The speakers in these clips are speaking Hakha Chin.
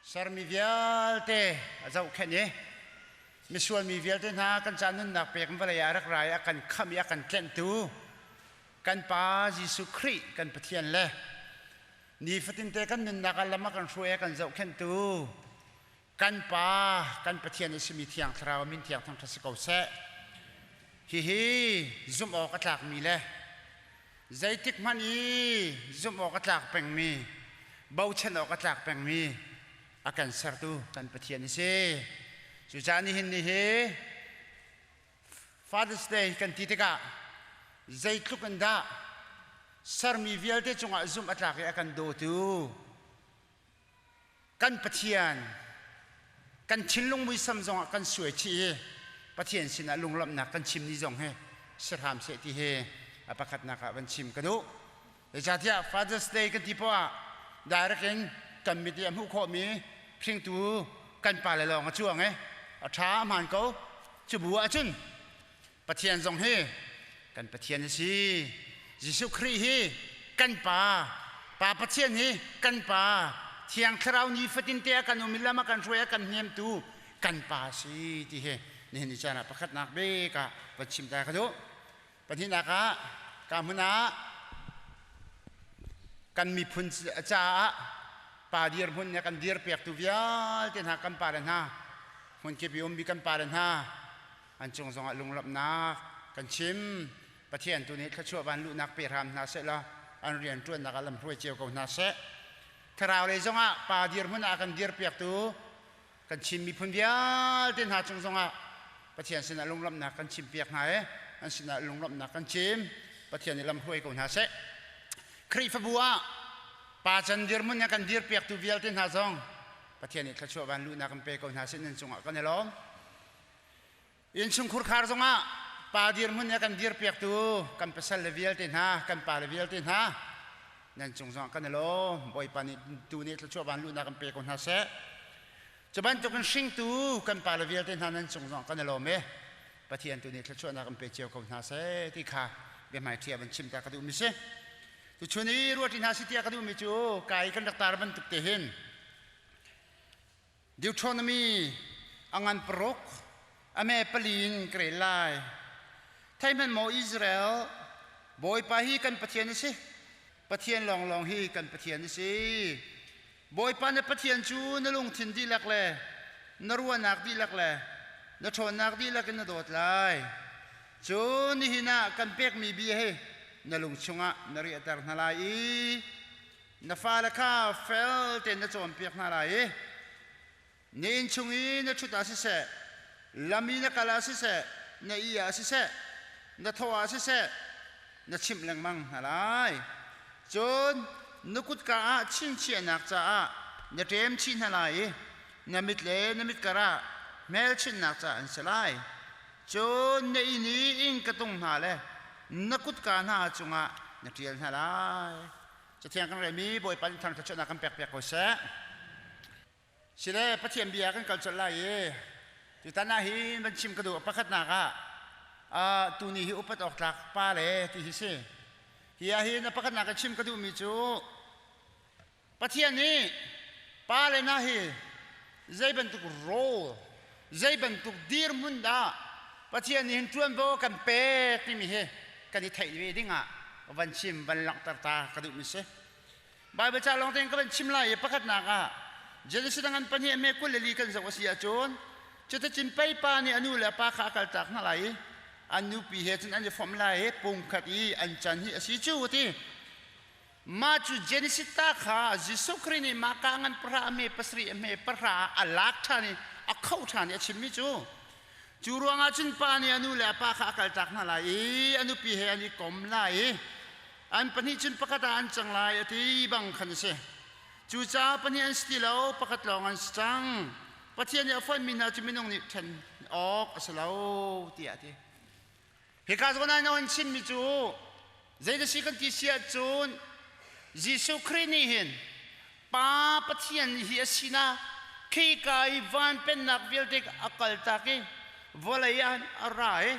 Sermi vialte a zohkhenh i misual mi vialte hna kan ca nunnak pek in vawlei ah rak ra i a kan khamh i a kan tlenhtu kan Pa Jesuh Khrih kan Pathian le nifatinte kan nunnak ah lam a kan hruai a kan zohkhenhtu kan Pa kan Pathian a simi Thiang Thlarau min thiang thangṭhat si ko seh. Hihi zumh awk a tlakmi le zeitik hmanh i zumh awk a tlak pengmi, bochan awk a tlak pengmi a kan sertu kan Pathian a si. Cucaah nihin ni hi Father's Day kan ti tikah zeitluk in dah sermi vialte cungah zumh a tlak i a kan dawtu kan Pathian kan thinlung muisam zongah kan suai chih i Pathian sinah lunglawmhnak kan chim ni zong hi si hram seh ti hi a pakhatnak ah van chim ka duh. Zeicahtiah Father's Day kan ti poah ah direct in kan mit i a hmuh khawhmi hringtu kan pale lawng a cuang i a ṭha a hmaan ko. Cu bu ahcun Pathian zong hi kan Pathian a si. Jesuh Khrih hi kan Pa, Pa Pathian hi kan Pa, Thiang Thlarau nifatin te a kan um i lam a kan hruai a kan hnemtu kan Pa a si ti hi nihin ni caan ah pakhatnak bik ah van chim ta ka duh. Pahnihnak ah ka hmun ah kan miphun caah pa dirhmun nih kan dirpiaktu vialte hna kan pale hna hmunkip i ummi kan pale hna an cung zongah lunglawmhnak kan chim. Pathian tu nih thluachuah van luhnak pe hram hna seh law an rian ṭuannak ah lamhruai cio ko hna seh. Thlarau lei zongah pa dirhmun ah kan dirpiaktu kan Chin miphun vialte hna cung zongah Pathian sinah lunglawmhnak kan chimpiak hna i an sinah lunglawmhnak kan chim. Pathian nih lamhruai ko hna seh. Khrihfabu ah pa can dirhmun in kan dirpiaktu vialte hna zong Pathian nih thluachuah van luhnak kan pe ko hna seh nan cungah kan i lawm. Innchungkhur khar zongah pa dirhmun in a kan dirpiaktu kan pasal le vialte hna, kan pa le vialte hna, nan cung zongah kan i lawm. Bawipa nih tu nih thluachuah van luhnak kan pe ko hna seh. Cu bantukin hringtu kan pa le vialte hna nan cung zongah kan i lawm i Pathian tu nih thluachuahnak kan pe cio ko hna seh ti kha biahmai ṭhi ah van chim ta ka duhmi si. Tuchun i ruahṭi hna si tiah ka duhmi cu kai kan rak tar bantuk te hin Deuteronomy a ngan paruk, a me pali in ka rel lai. Thei hmanh maw Israel, Bawipa hi kan Pathian a si. Pathian lawnglawng hi kan Pathian a si. Bawipa na Pathian cu na lungthin dihlak le na ruahnak dihlak le na ṭhawnnak dihlak in na dawt lai. Cun nihin ah kan pekmi bia hi na lung chungah na riahter hna lai i Na fale kha fel tein na cawnpiak hna lai i na inn chung i na ṭhut ah siseh, lam i na kal ah siseh, na ih ah siseh, na thawh ah siseh, na chimh lengmang hna lai. Cun na kutka ah chingchiahnak caah na ṭem chih hna lai i na mit le na mit karah hmelchunhnak caah an si lai. Cun na inn i inn ka tung hna le na kutka hna cungah na ṭial hna lai. Cathiang kan relmi Bawipa nih thang thluachuahnak kan pek piak ko seh. Sile Pathian bia kan kal colh lai i tutan ah hin van chim ka duh pakhatnak ah tuni hi upat awk tlak pa le ti hi si. Hi ah hin pakhatnak ka chim ka duhmi cu Pathian nih pa le na hi zei bantuk role zei bantuk dirhmun dah Pathian nih hin ṭuanvo kan pek timi hi kan i theih ve ding ah van chim van langhter ta ka duhmi si. Bible ca lawng tein ka van chim lai i pakhatnak ah Genesis ngan pahnih me 24 kan zoh a si ahcun cuticun pei pa nih a nu le a pa kha a kaltak hna lai i an nupi he cun an i fomh lai i pungkhat i an can hi a si cu a ti. Mah cu Genesis ta kha Jesuh Khrih nih mah ka ngan pahra a hme pasarih a hme pahra a lak ṭhan i a khoh ṭhan i a chimmi cu cu ruangah cun pa nih a nu le a pa kha a kaltak hna lai i a nupi he an i kom lai i an pahnih cun pakhat ah an cang lai a ti bang khan a si. Cucaah pahnih an si ti lo, pakhat lawng an si cang. Pathian nih a fonhmi hna cu minung nih ṭhen awk a si lo tiah a ti. Hika zawn ah an chimmi cu zei si kan ti si ahcun Jesuh Khrih nih hin Pa Pathian hi a sinak khika i van pennak vialte a kaltak i vawlei ah a ra i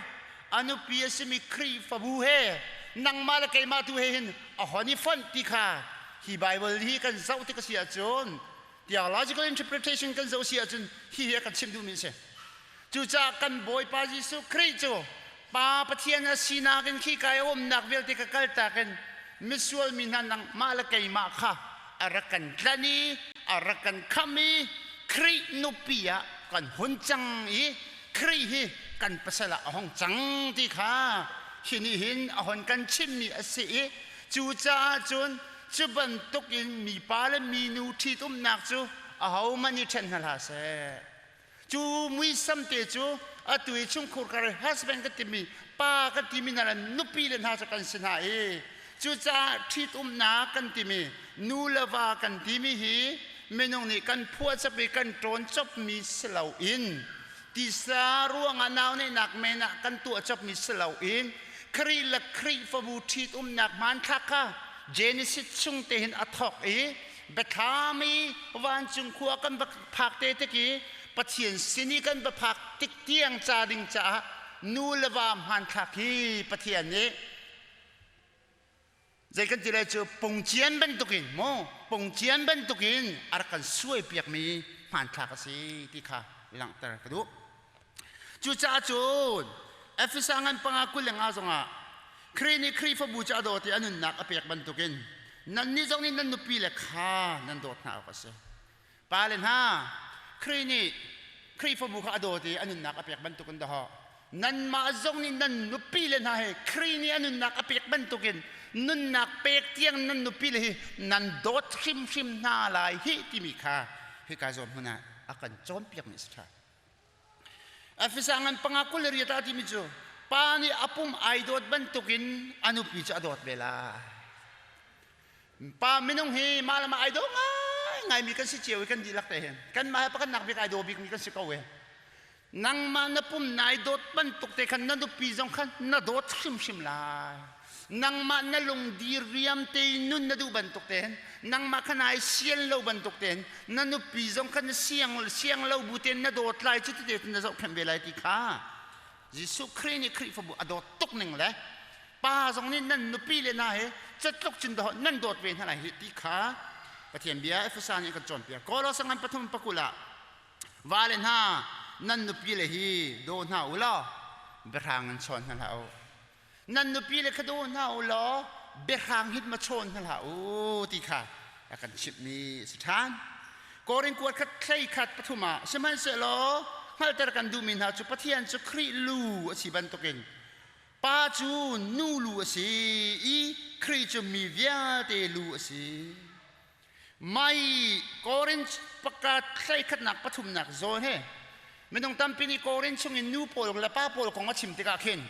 a nupi a simi Khrihfabu he nangmah le keimah tu he hin a hon i fonh ti kha hi Bible hi kan zoh tik a si ahcun. Theological interpretation kan zoh si ahcun hi hi a kan chim duhmi a si. Cucaah kan Bawipa Jesuh Khrih cu Pa Pathian a sinak in khi kai a umnak vialte ka kaltak in misual mi hna nangmah le keimah kha a rak kan tlanh i a rak kan khamh i Khrih nupi ah kan hun cang i Khrih hi kan pasal ah a hong cang ti kha hi nih hin a hon kan chimmi a si i cucaah cun cu bantuk in mipa le minu ṭhitumnak cu ahohmanh i ṭhen hna hlah seh. Cu muisam te cu atu i chungkhur kar i husband kan timi pa kan timi hna le nupi le hna cu kan si hna i cucaah ṭhitumnak kan timi nu le va kan timi hi minung nih kan phuahcop i kan ṭawn copmi si loin tisa ruangah nau neihnak men ah kan tuah copmi si loin Khrih le Khrihfabu ṭhitumnak hmanthlak kha Genesis chung te hin a thawk i biathlam i vancung khua kan va phak te tik i Pathian sin i kan va phak tik tiang ca ding caah nu le va hmanthlak hi Pathian nih zei kan ti lai cu pungcian bantukin mu pungcian bantukin a rak kan suai piakmi hmanthlak a si ti kha langhter ka duh. Cucaah cun Efesa ngan panga 25 zongah Khrih nih Khrihfabu cu a dawt i a nunnak a pek bantukin nannih zong nih nan nupi le kha nan dawt hna awk a si. Pale hna, Khrih nih Khrihfabu kha a dawt i a nunnak a pek bantukin dahawh nanmah zong nih nan nupi le hna he Khrih nih a nunnak a pek bantukin nunnak pek tiang nan nupi le hi nan dawt hrimhrim hna lai hih timi kha hika zawn hmun ah a kan cawnpiakmi a si ṭhan. Efesa ngan panga 28 ah timi cu pa nih a pum ai dawt bantukin a nupi cu a dawt ve lai. Pa minung hi mah le mah ai daw ngai ngaimi kan si cio i kan dihlak te hin kanmah he pakhatnak bik ai daw bikmi kan si ko e. Nangmah na pum nai dawt bantuk te khan na nupi zong khan na dawt hrimhrim lai. Nangmah na lung diriam tein nun na duh bantuk tein nangmah kha nai sian lo bantuk tein na nupi zong kha na siang siang lo bu tein na dawt lai cu ti te na zohkhenh ve lai ti kha Jesuh Khrih nih Khrihfabu a dawt tuk ning le pa zong nih nan nupi le hna he catluk cun dawh nan dawt ve hna lai hi ti kha Pathian bia Efesa nih kan cawnpiak. Kolosa ngan pathum pakul ah vale hna nan nupi le hi daw hna u law biahrang in chawn hna hlah u. Nan nupi le kha daw hna u law biahrang hit ma chawn hna hlah u ti kha a kan chimhmi a si ṭhan. Korin kuat khat thlei khat pathum ah sihmanhsehlaw hngalhter kan duhmi hna cu Pathian cu Khrih lu a si bantukin pa cu nu lu a si i Khrih cu mi vialte lu a si. Mai Korin pakhat thleikhatnak pathumnak zawn he minung tampi nih Korin chungin nu pawl le pa pawl kong a chim tikah khin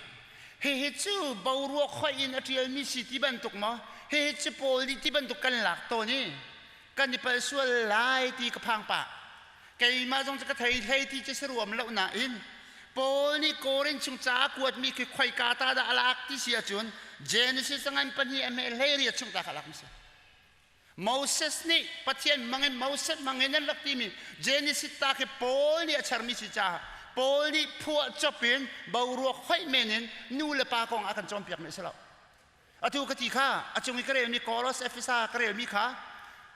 hihi cu boruak hoih in a ṭialmi si ti bantuk maw hihi cu pawl nih ti bantuk kan lak tawn i kan i palh sual lai ti ka phang pah. Keimah zong cu ka thei hlei ti cu si ruam lo nain Paul nih Korin chung ca a kuatmi khi khoika ta dah a lak ti si ahcun Genesis ngan pahnih a hme hlei riat chung ta kha a lak mi si. Moses nih Pathian hmangin Moses hmangin an rak timi Genesis ta khi Paul nih a chermi si caah Paul nih phuah cop in boruak hoih men in nu le pa kong a kan cawnpiakmi a si lo. Atu ka ti kha a cung i ka relmi Koros Efesa ka relmi kha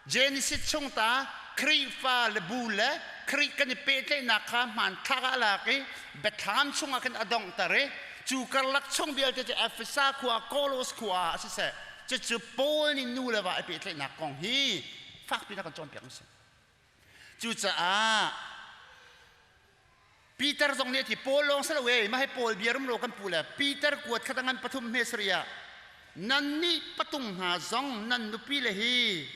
Genesis chung ta Khrihfa le bu le Khrih kan i pehtlaihnak kha hmanthlak ah a lak i biathlam chungah khin a donghter i cu karlak chung vialte cu Efesa khua Kolos khua ah siseh Cucu Paul nih nu le va i pehtlaihnak kong hi fakpi in a kan cawnpiak a si. Cucaah Peter zong nih a ti Paul lawng si lo e mah hi Paul bia rumro kan pu le Peter kuat khat a ngan pathum hme sarih ah nannih patung hna zong nan nupi le hi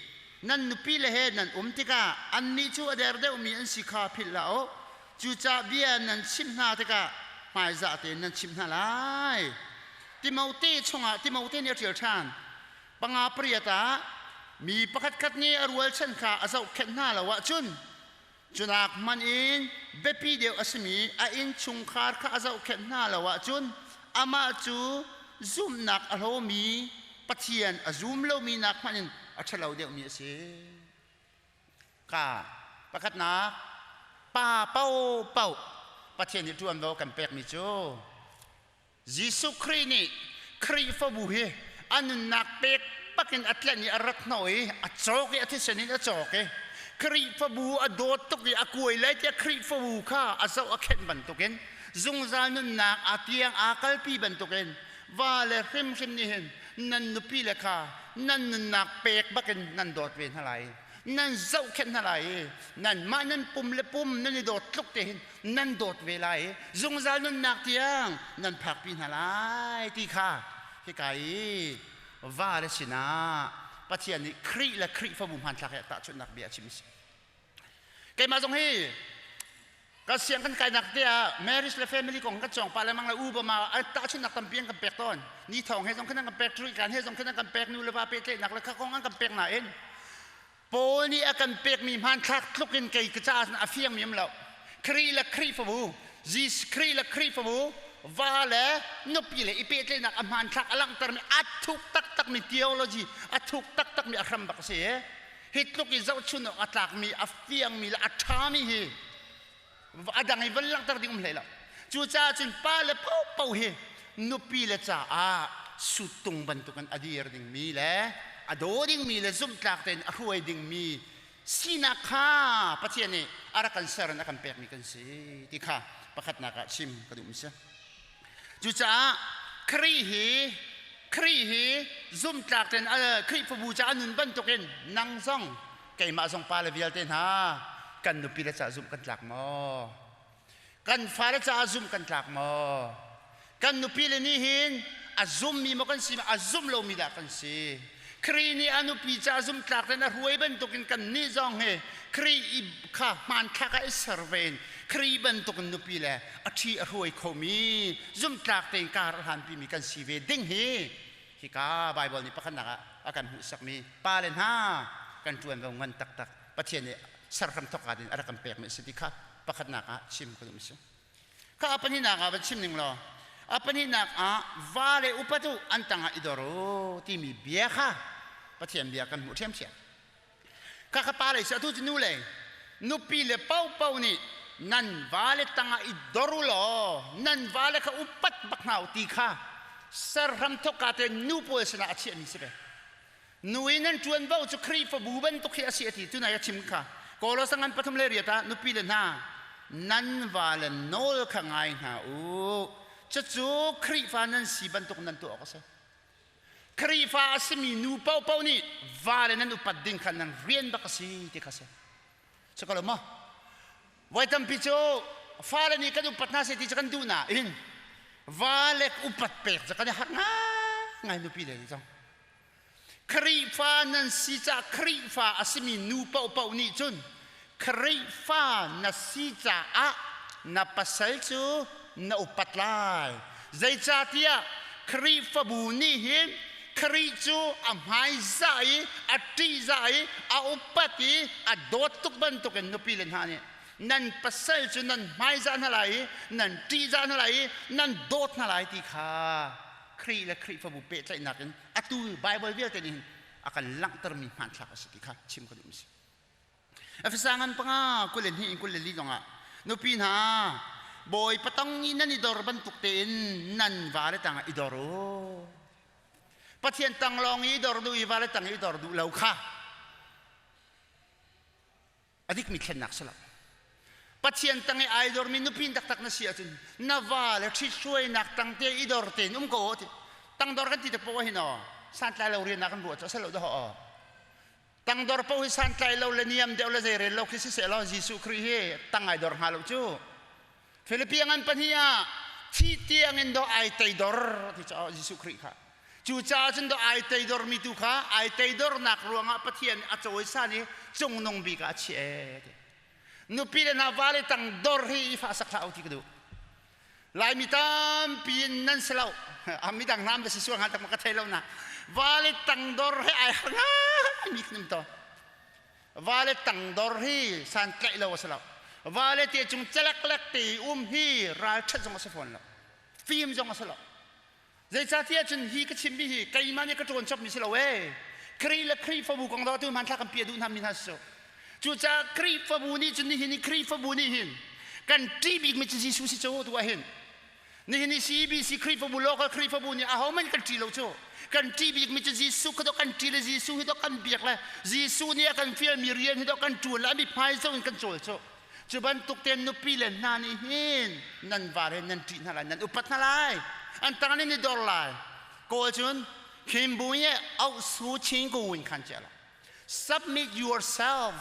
nan nupi le he nan um tikah annih cu a der deuhmi an si kha philh hlah u cucaah bia nan chimh hna tikah hmaizah tein nan chimh hna lai Timote chungah Timote nih a ṭial ṭhan. Panga pariat ah mi pakhatkhat nih a rualchan kha a zohkhenh hna lo ahcun cunak hmanh in biapi deuh a simi a innchungkhar kha a zohkhenh hna lo ahcun amah cu zumhnak a hlawmi Pathian a zum lomi nak hmanh in a ṭhalo deuhmi a si. Ka pakhatnak pa paohpaoh Pathian nih ṭuanvo kan pekmi cu Jesuh Khrih nih Khrihfabu hi a nunnak pek bakin a tlanh i a rat hnawh i a cawk i a thisen in a cawk i. Khrihfabu a dawt tuk i a kuai lai tiah Khrihfabu kha a zoh a khenh bantukin zungzal nunnak a tiang aa kalpi bantukin va le hrimhrim nih hin nan nupi le kha nan nunnak pek bakin nan dawt ve hna lai nan zohkhenh hna lai i nanmah nan pum le pum nan i dawt tluk te hin nan dawt ve lai i zungzal nunnak tiang nan phakpi hna lai ti kha hika i va le sinah Pathian nih Khrih le Khrihfabu hmanthlak he tahchunhnak bia a chim a si. Keimah zong hi ka siang kan kainak te ah marriage le family kong kan cawng pah lengmang le u bama tahchunhnak tampi an kan pek tawn. Ni thawng he zong khan an kan pek, kan he zong khan an kan pek, nu le va pehtlaihnak le kha kong an kan pek nain Paul nih a kan pekmi hmanthlak tluk in kei ka caah a fiangmi um lo. Khrih le Khrihfabu, Jesus Khrih le Khrihfabu, va le nupi le i pehtlaihnak a hmanthlak a langhtermi a thuk taktakmi theology, a thuk taktakmi a hram bak a si. Hi tluk i zohchun awk a tlakmi, a fiangmi le a ṭhami hi a dang i van langhter ding um hlei lo. Cucaah cun pa le paohpaoh hi nupi le caah suttung bantukin a dir dingmi le a daw dingmi le zumhtlak tein a hruai dingmi sinak kha Pathian nih a rak kan ser in a kan pekmi kan si ti kha pakhatnak ah chim ka duhmi si. Cucaah Khrih hi Khrih hi zumhtlak tein Khrihfabu caah a nun bantukin nang zong keimah zong pa le vialte hna kan nupi le caah zumh kan tlak maw? Kan fale caah zumh kan tlak maw? Kan nupi le nih hin a zummi maw kan si a zum lomi dah kan si? Khrih nih a nupi caah zumhtlak tein a hruai bantukin kan nih zong hi Khrih i kha hmanthlak ah i ser ve in Khrih bantukin nupi le a ṭhi a hruai khomi zumhtlak tein kar a hlanpimi kan si ve ding hi hika Baibal nih pakhatnak ah a kan hmuhsakmi pale hna kan ṭuanvo ngan taktak Pathian nih serhram thawk in a rak kan pekmi a si ti kha pakhatnak ah chim ka duh si. Kha a pahnihnak ah van chim ning law a pahnihnak ah va le upat u an tangah i dor u timi bia kha Pathian bia kan hmuh ṭhiamṭhiam. Kha kha pa lei si atu cu nu lei nupi le paohpaoh nih nan vale tangah i dor u law nan vale kha upat bak hna u ti kha serhram thawkka te nu pawl sinah a chiahmi si ve. Nu i nan ṭuanvo cu Khrihfabu bantuk hi a si a ti tunai a chim kha. Kolosa ngan 38 ah nupi le hna nan vale nawl kha ngai hna u. Cucu Khrihfa nan si bantuk nan tuah awk a si. Khrihfa a simi nu paohpaoh nih vale nan upat ding kha nan rian bak a si ti kha si. Si ko lo maw? Voi tampi cu fale nih kan upat hna seh ti cu kan duh nain vale upat pek cu kan i harh ngai nupi le nih cang. Khrihfa nan si caah Khrihfa a simi nu paohpaoh nih cun Khrihfa na si caah na pasal cu na upat lai. Zeicahtiah Khrihfabu nih hin Khrih cu a hmaizah i a ṭihzah i a upat i a dawt tuk bantukin nupi le hna nih nan pasal cu nan hmaizah hna lai i nan ṭihzah hna lai i nan dawt hna lai ti kha Khrih le Khrihfabu pehtlaihnak in atu Baibal vialte nih hin a kan langhtermi hmanthlak a si ti kha chim ka duh mi si. Efesa ngan panga 22 in 24 zongah nupi hna Bawipa tang i nan i dor bantuk tein nan vale tangah i dor u. Pathian tang lawng i dor duh i vale tang i dor duh lo kha a dikmi thlennak si lo. Pathian tang i ai dormi nupi taktak na si ahcun na va le ṭhithruainak tang te i dor tein um ko ti. Tangdor kan ti te poah hin aw santlai lo rian ah kan ruah cu a si lo dah aw. Tangdor paoh hi santlai lo le niam deuh le zeirel lo khi siseh law Jesuh Khrih hi tang ai dor hnga lo cu. Filipi ngan pahnih ah thi tiang in do ai teidor ti cu Jesuh Khrih kha. Cucaah cun do ai teidor mi tu kha ai teidornak ruangah Pathian a cawisan i cungnung bik ah a chiah ee ti. Nupi le hna vale tang dor hi i fah sak hlah u ti ka duh. Laimi tampi in nan si lo. A midang hna si sual hnga tak ma ka thei lo na. Vale tangdor he ai har ngai mi kan um to. Vale tangdor hi san tlaih lo a si lo. Vale te cung celek lek te um hi ral ṭhat zong a si fawn lo. Fim zong a si lo. Zeicahtiah cun hi ka chimmi hi keimah nih ka ṭawn chapmi si lo ee. Khrih le Khrihfabu kong do tu hmanthlak kan piah duh hna mi hna si. Cucaah Khrihfabu nih cun nihin i Khrihfabu nih hin kan ṭih bikmi cu Jesuh si cu tu ah hin. Nihin ni CBC Khrihfabu local Khrihfabu nih ahohmanh kan ṭih lo cu. Kan ṭih bikmi cu Jesuh kha dawh kan ṭih le Jesuh hi dawh kan biak le Jesuh nih a kan fialmi rian hi dawh kan ṭuan le a mithmai zoh in kan cawl cu. Cu bantuk tein nupi le hna nih hin nan var he nan ṭih hna lai, nan upat hna lai, an tang in i dor lai. Kawl cun khin bu ye auh su chin ku win khan chia la. Submit yourself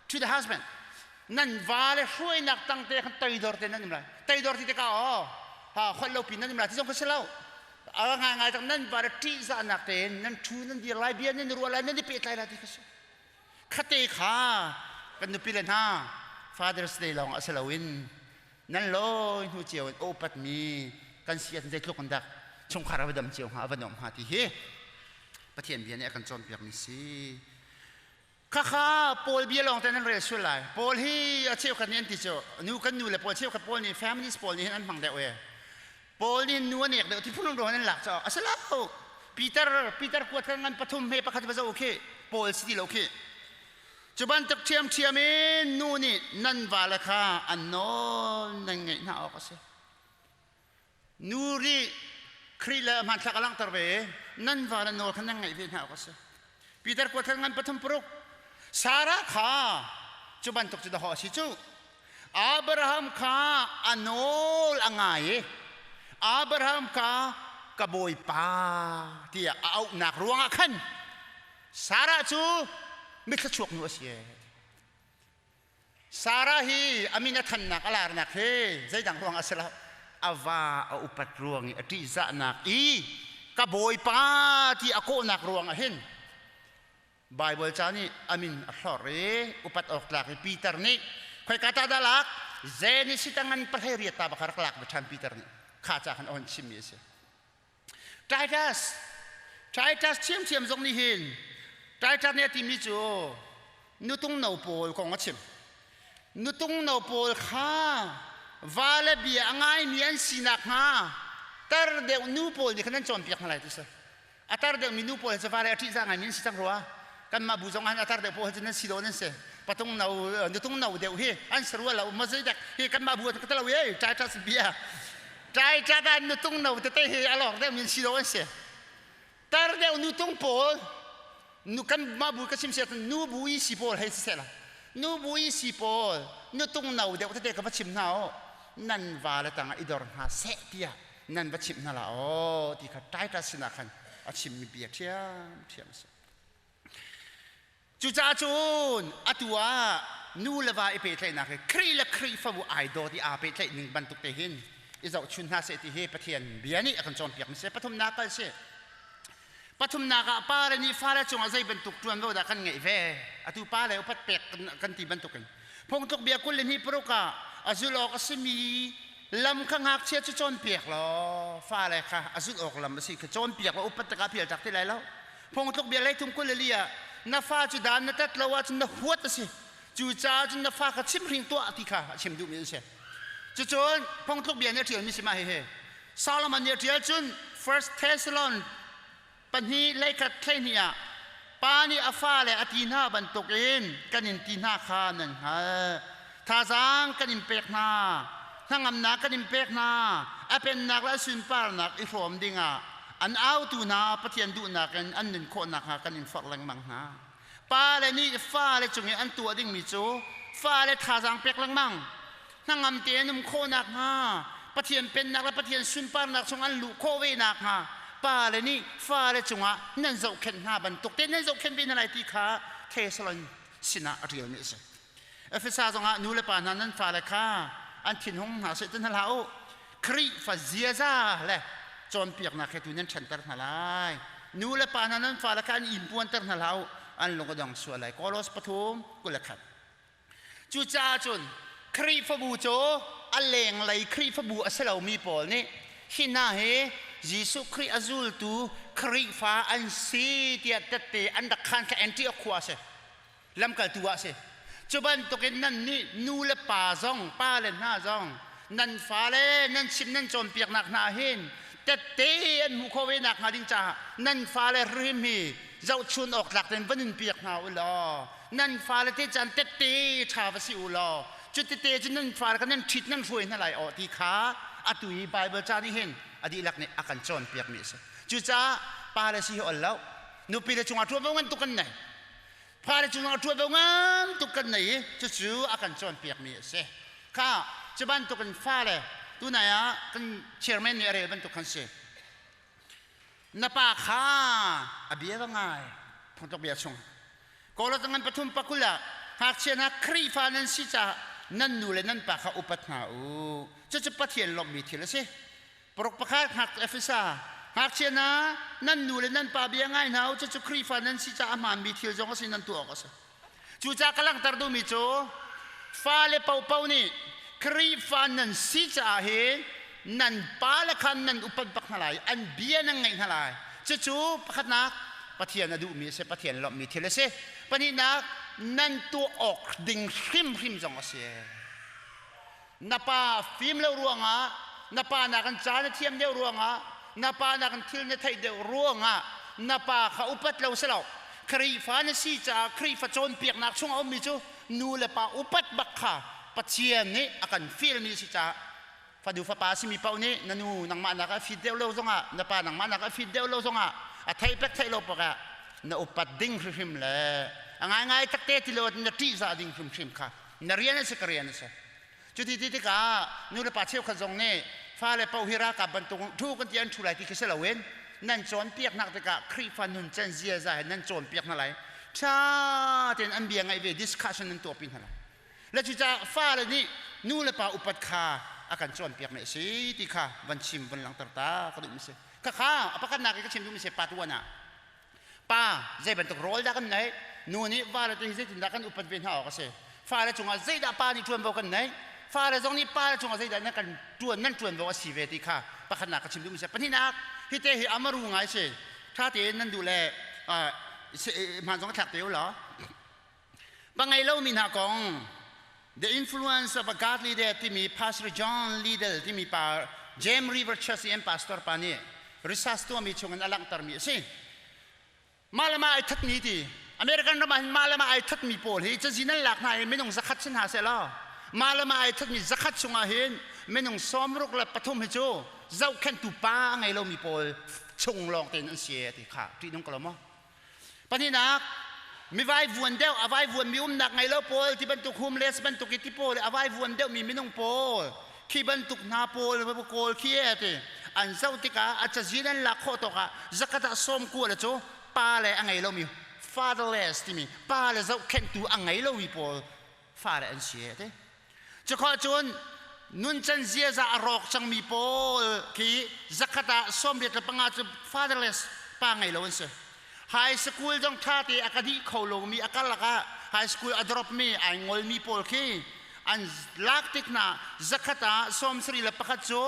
to the husband. Nan va le hruainak tangte khan toidor te nan um lai. Toidor ti tikah aw ha kholh lo pi nan um lai ti zong kha si lo. A ngai ngai tak nan va le ṭihzahnak tein nan ṭhu nan dir lai bia nan ruah lai nan i pehtlai lai ti kha si. Khate kha kan nupi le hna Father's Day lawng a si loin nan lawi hnu cio in upatmi kan si ahcun zeitluk in dak chungkhar a va dam cio hnga a va nuam hnga ti hi Pathian bia nih a kan cawnpiakmi si. Khakha Paul bia lawng te nan rel sual lai. Paul hi a cheukhat nih an ti cu nu kan nu le pawl cheukhat pawl nih feminist pawl nih hin an hmang deuh e. Paul nih nu a nek deuh ti phun ruang an lak caah a si lo. Peter Peter kuat kan ngan pathum he pakhat va zo khi Paul si ti lo khi. Cu bantuk ṭhiamṭhiam in nu nih nan vale kha an nawl nan ngeih hna awk a si. Nu nih Khrih le hmanthlak a langhter ve nan va le nawl kha nan ngaih ve hna awk a si. Peter kuat ngan pathum paruk Sarah kha cu bantuk cu dahawh a si cu. Abraham kha a nawl a ngai i Abraham kha ka bawipa tiah a auhnak ruangah khan Sarah cu mithluachuak nu a si. Sarah hi a min a thannak a larnak hi zeidang ruang a si lo. A va a upat ruang i a ṭihzahnak i ka bawipa ti a kawhnak ruang ah hin Baibal ca nih a min a hlorh i upat awk tlak i Peter nih khoika ta dah lak Genesis a ngan pahlei riat ta bak rak lak ve ṭhan Peter nih kha ca khan a hon chimmi a si. Titus Titus ṭhiamṭhiam zong nih hin Titus nih a timi cu nutung no pawl kong a chim. Nutung no pawl kha va le bia a ngaimi an si nakhnga tar deuh nu pawl nih khan an cawnpiak hna lai ti si. A tar deuhmi nu pawl cu va le a ṭihzah ngaimi an si cang rua. Kanmah bu zong ah a tar deuh pawl cu nan si dawh nan si. Patung no nutung no deuh hi an si rua lo. Maw zeidak hi kanmah bu ah ka lo e Titus bia. Titus ah nutung no tete hi a lawr deuh mi an si dawh an si. Tar deuh nutung pawl nu kan mah bu ka chim sia nu bu i si pawl hei si seh la nu bu i si pawl nutung no deuh tete ka va chim hna o nan va le tangah i dor hna seh tiah nan va chimh hna la aw ti kha Titus sinah khan a chimmi bia ṭhiamṭhiam a si. Cucaah cun atu ah nu le va i pehtlaihnak hi Khrih le Khrihfabu ai dawt i aa pehtlaih ning bantuk te hin i zohchun hna seh ti hi Pathian bia nih a kan cawnpiak mi si. Pathumnak kal si. Pathumnak ah pa le nih fale cungah zei bantuk ṭuanvo dah kan ngeih ve? Atu pa le upat pek kan ti bantukin. Phungtluk bia 22 ah a zulh awk a simi lam kha ngakchia cu cawnpiak law fale kha a zulh awk lam a si kha cawnpiak law upat tikah pial tak ti lai lo. Phungtluk bia 33 24 ah na fa cu dan na tat lo ahcun na huat a si. Cucaah cun na fa kha chimhring tuah ti kha a chim duhmi an si. Cucun phungtluk bia nih a ṭialmi si mah hihi. Solomon nih a ṭial cun First Thessalon pahnih leikhat 12 ah pa nih a fale a ti hna bantukin kan in ti hna kha nan hngalh. Thazaang kan in pek hna, hnangamnak kan in pek hna, a pennak le a sunparnak i hrawm dingah an autu hna Pathian duhnak in an nun khawh nakhnga kan in forh lengmang hna. Pale nih fale cung i an tuah dingmi cu fale thazaang pek lengmang, hnangam tein um khawh nakhnga, Pathian pennak le Pathian sunparnak chung an luh khawh ve nakhnga pale nih fale cungah nan zohkhenh hna bantuk te nan zohkhenh ve hna lai ti kha Thesalon sinah a ṭialmi a si. Efesa zongah nu le pa hna nan fale kha an thinhung hna seh ti hna hlah u. Khrihfa ziaza le cawnpiaknak he tu nan ṭhanter hna lai. Nu le pa hna nan fale kha an inpuanter hna hlah u. An lung a dong sual lai. Kolos pathum 21. Cucaah cun Khrihfabu cu a lenglei Khrihfabu a si lomi pawl nih hi hna hi Jesuh Khrih a zultu Khrihfa an si tiah tette an rak khan kha Antioch khua a si. Lamkaltu ah a si. Cu bantukin nannih nu le pa zong, pale hna zong, nan fale nan chim nan cawnpiaknak hna hin tette an hmuh khawh ve nakhnga ding caah nan fale hrim hi zohchun awk tlak tein va nunpiak hna u law nan fale te caan tette ṭha va si u law cu tete cu nan fale kha nan ṭhit nan hruai hna lai aw ti kha Atu i Bible ca nih hin a dihlak nih a kan cawnpiakmi a si. Cucaah pa le si hi ol lo. Nupi le cungah ṭuanvo ngan tuk kan nei. Pa le cungah ṭuanvo ngan tuk kan nei i cucu a kan cawnpiakmi a si. Kha cu bantukin fale tunai ah kan chairman nih a rel bantuk khan si. Na pa kha a bia va ngai phungtluk bia chung. Kawlawt ngan pathum pakul ah ngakchia hna Khrihfa nan si caah nan nu le nan pa kha upat hna u. Cucu Pathian lawmhmi thil a si. Paruk pakhat hngak Efesa ngakchia hna nan nu le nan pa bia ngai hna u. Cucu Khrihfa nan si caah a hmaanmi thil zong a si nan tuah awk a si. Cucaah ka langhter duhmi cu fale paohpaoh nih Khrihfa nan si caah hin nan pale kha nan upat bak hna lai, an bia nan ngaih hna lai. Cucu pakhatnak Pathian a duhmi a si, Pathian lawmhmi thil a si. Pahnihnak nan tuah awk ding hrimhrim zong a si. Na pa fim lo ruangah, na pa nakin ca na thiam deuh ruangah, na pa nakin thil na theih deuh ruangah na pa kha upat lo si lo. Khrihfa na si caah Khrihfa cawnpiaknak chung a ummi cu nu le pa upat bak kha Pathian nih a kan fialmi a si caah fanu fapa a simi paoh nih na nu nangmah nak a fit deuh lo zongah na pa nangmah nak a fit deuh lo zongah a theih pek theih lo pakah na upat ding hrimhrim le a ngaingai takte ti lo na ṭihzah ding hrimhrim kha na rian a si ka rian a si. Cuti ti tikah nu le pa cheukhat zong nih fale paoh hi ralkap bantuk thu kan ti an thu lai ti khi si loin nan cawnpiaknak tikah Khrihfa nuncan ziaza he nan cawnpiak hna lai. Ṭha tein an bia ngaih ve discussion nan tuahpi hna lai. Le cucaah fale nih nu le pa upat kha a kan cawnpiak mi a si ti kha van chim van langhter ta ka duh mi si. Khakha a pakhatnak i ka chim duh mi si pa tuan ah Pa zei bantuk rawl dah kan neih? Nu nih vale te hi zeitindah kan upat ve hna awk a si? Fale cungah zeidah pa nih ṭuanvo kan neih? Fale zong nih pale cungah zeidah nan kan ṭuan nan ṭuanvo a si ve ti kha pakhatnak ka chim duhmi si. Pahnihnak hi te hi amaru ngai si. Ṭha tein nan duh le hmaan zong a thlak te u law. Pa ngei lomi hna kong The Influence of a Godly Dad timi Pastor John Liddell timi pa James River Church i an pastor pa nih research tuahmi chungin a langhtermi a si. Mah le mah ai thatmi ti American ram ah hin mah le mah ai thatmi pawl hi cazin an lak hna i minung zakhat si hna seh law mah le mah ai thatmi zakhat chungah hin minung 63 hi cu zohkhenhtu pa a ngei lomi pawl chung lawng tein an si ti kha ṭihnung ko lo maw? Pahnihnak, mi vaivuan deuh, a vaivuanmi umnak ngei lo pawl ti bantuk homeless bantuk i ti pawl a vaivuan deuhmi minung pawl khi bantuk hna pawl kawl khi e ti an zoh tikah a cazin an lak khawh tawk ah zakhat ah sawm kua le cu pa le a ngei lomi fatherless timi pa le zohkhenhtu a ngei lomi pawl fale an si e ti. Cukhawh cun nuncan ziaza a rawk cangmi pawl khi zakhat ah 85 cu fatherless pa ngei lo an si. High school zong ṭha te a ka dih kho lomi a karlak ah high school a drop mi ai ngolmi pawl khi an lak tik hna zakhat ah 71 cu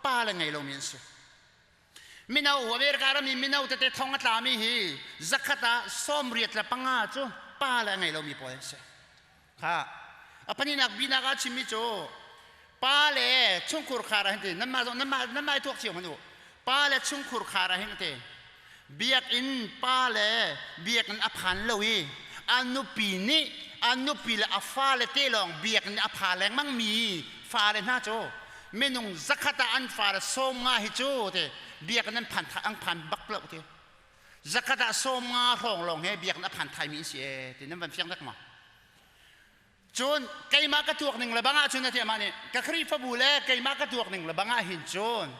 pa le ngei lomi an si. Mino America ram i mino tete thong a tlami hi zakhat ah 85 cu pa le a ngei lomi pawl an si. Kha a pahnihnak binak ah chimmi cu pa le chungkhur khar ah hin ti nanmah zong nanmah nanmah i tuak cio hmanh u pa le chungkhur khar ah hin ti biakinn pa le biakinn a phan lo i a nupi nih a nupi le a fale te lawng biakinn a pha lengmang mi fale hna cu minung zakhat ah an fale 50 hi cu ti biakinn an phan an phan bak lo ti Zakhat ah 50 hrawng lawng he biakinn a phan thaimi an si ee ti nan van fiang dek maw? Cun keimah ka tuak ning le bang ahcun a ti amah nih ka Khrihfabu le keimah ka tuak ning le bang ah hin cun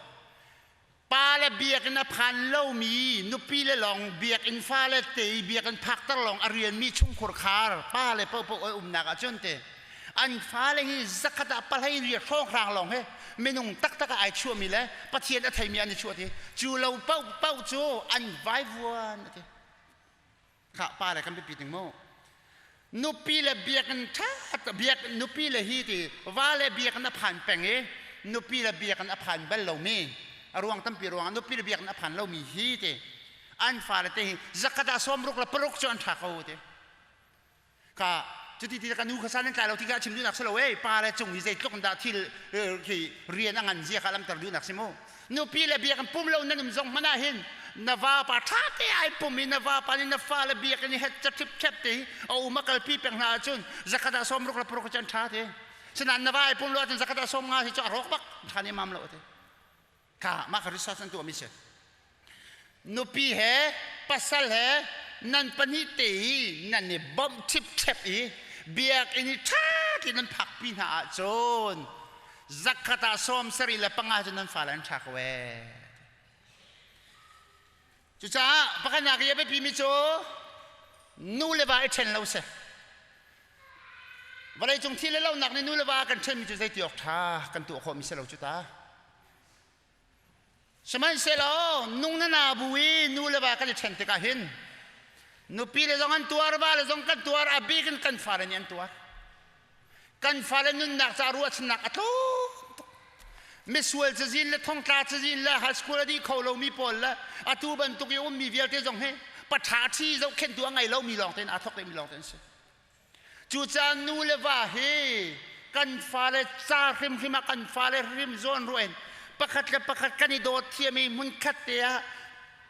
pa le biakinn a phan lomi nupi le lawng biakinn fale te i biakinn phakter lawng a rianmi chungkhur khar pa le paohpaoh a umnak ahcun te an fale hi zakhat ah pahlei riat hrawnghrang lawng he minung taktak ah ai chuahmi le Pathian a theimi an i chuah ti cu lo paoh paoh cu an vaivuan a ti kha pa le kan biapi ding mu nupi le biakinn ṭha biak nupi le hi ti va le biakinn a phan peng i nupi le biakinn a phan bal lomi a ruang tampi ruangah nupi le biakinn a phan lomi hi ti an fale te hi zakhat ah 66 cu an ṭha ko ti Ka cuti ti ka nu kha san an tlai lo ti kha chim duhnak si lo ei pa le cung hi zeitluk in dah thil khi rian a ngan zia kha lamter duhnak si mu nupi le biakinn pum lo nan um zong hmanh ah hin na vapa ṭha te ai pum i na vapa nih na fale biakinn i het ca ṭhip ṭhep te hi a um a kalpi peng hna ahcun zakhat ah 66 cu an ṭha te. Sinain na vai pum lo ahcun zakhat ah 50 hi cu a rawk bak ṭhan i mam lo ati. Kha mah kha research an tuahmi si. Nupi he pasal he nan pahnih te i nan i bawmh ṭhipṭhep i biakinn i ṭha tein nan phakpi hna ahcun zakhat ah 75 cu nan fale an ṭha ko ee. Cucaah pakhatnak i a biapimi cu nu le va i ṭhen lo si. Vawleicung thil le lonak nih nu le va kan ṭhenmi cu zeiti awk ṭha kan tuah khawhmi si lo cu ta. Sihmanhsehlaw nung na na bu i nu le va kan i ṭhen tikah hin nupi le zong an tuar, va le zong kan tuar, a bik in kan fale nih an tuar. Kan fale nunnak ca ruahchannak a tlawm tuk. Misual cazin le thongtla cazin le high school a dih kho lomi pawl le atu bantuk i ummi vialte zong hi paṭha ṭhi zohkhenhtu a ngei lomi lawng tein aa thawk deuhmi lawng te an si. Cucaah nu le va hi kan fale ca hrimhrim ah kan fale hrim zawn ruah in pakhat le pakhat kan i dawt thiam i hmunkhat te ah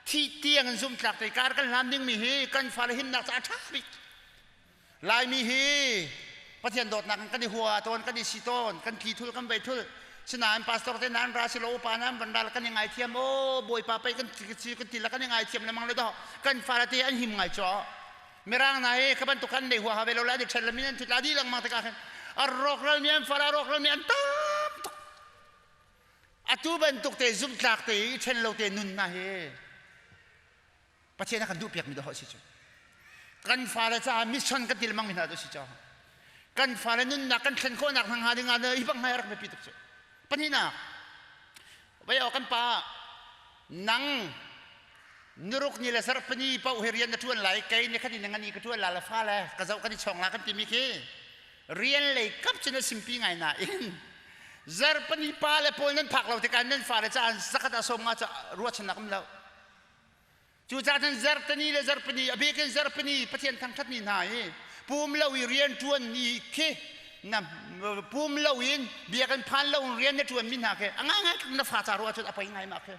thih tiang in zumhtlak te kar kan hlan dingmi hi kan fale himnak caah a ṭha bik. Laimi hi Pathian dawtnak in kan i hua tawn, kan i si tawn, kan tli thul, kan vei thul. Sinain pastor te nan ra silo upa nan van ral kan i ngaithiam o Bawipa pei kan ti kan ti la kan i ngaithiam lemang le do kan fale te an him ngai cho. Mirang na hi ka bantuk kan nei hua ha ve lo la an i ṭhen la min an thut la di lengmang tikah khin a rawkral mi an fale a rawkral mi an tam tuk. Atu bantuk te zumhtlak te i ṭhen lo te nun hna hi Pathian a kan duhpiakmi dawh si cu. Kan fale caah mission kan ti lengmang mi hna cu si cu. Kan fale nunnak kan thlen khawhnak hna hnga ding ah hi bang hai rak biapi tuk cu. Pahnihnak, vei aw kan pa nang nuruk ni le sarpani paoh hi rian na ṭuan lai kei ni khat in ngani ka ṭuan la le fa le ka zoh kan i chawng la kan timi khi rian lei kap cun a simpi ngai nain zarpani pa le pawl nan phak lo tikah nan fale caah zakhat ah 50 ca ruahchannak um lo. Cucaah cun zartani le zarpani, a bik in zarpani Pathian thangṭhatmi hna hi pum lo i rian ṭuan ni khi na pum lo in biakinn phan lo in rian na ṭuanmi hna khi a ngaingai na fa ca ruah cun a poi ngai ma khi.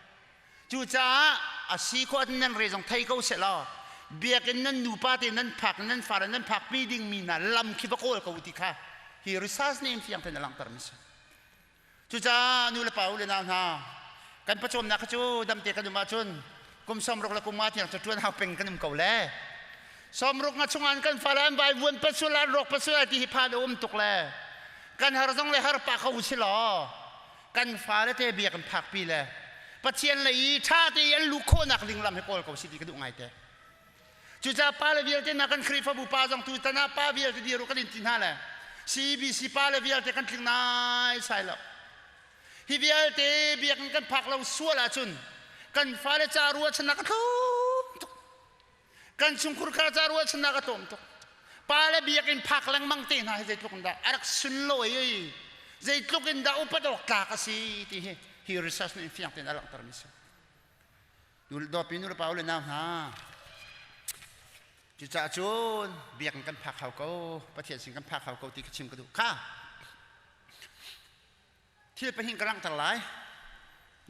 Cucaah a si khawh ahcun nan re zong thei ko seh law biakinn nan nupa te nan phak nan fale nan phakpi dingmi hna lam khi va kawl ko ti kha hi research nih in fiang tein a langhtermi si. Cucaah nu le pa u le nau hna, kan pawcawmnak kha cu damte kan um ahcun kum 60 le kum nga tiang cu ṭuan hau peng kan um ko le. 60 nga chungah kan fale an vaivuan pasul an rawk pasul ti hi phan a um tuk le kan har zong le har pah kho si law kan fale te bia kan phakpi le Pathian lei i ṭha te i an luh khawhnak ding lam hi kawl ko si ti ka duh ngai te. Cucaah pale vialte hna kan Khrihfabu pa zong tutan ah pa vialte dir u kan in ti hna le CBC pale vialte kan tling nai sai lo. Hi vialte biakinn kan phak lo sual ahcun kan fale ca ruahchannak a tlawm tuk. Kan chungkhur kha ca ruahchannak a tlawm tuk. Pale biakinn phak lengmang te hna hi zeitluk in dah a rak sunlawi i zeitluk in dah upat awk tlak a si ti hi hi research nih fiang tein a langhtermi a si. Dawpi nu le pa u le nau hna, cucaah cun biakinn kan phak hau ko, Pathian sin kan phak hau ko ti ka chim ka duh. Kha thil pahnih ka langhter lai.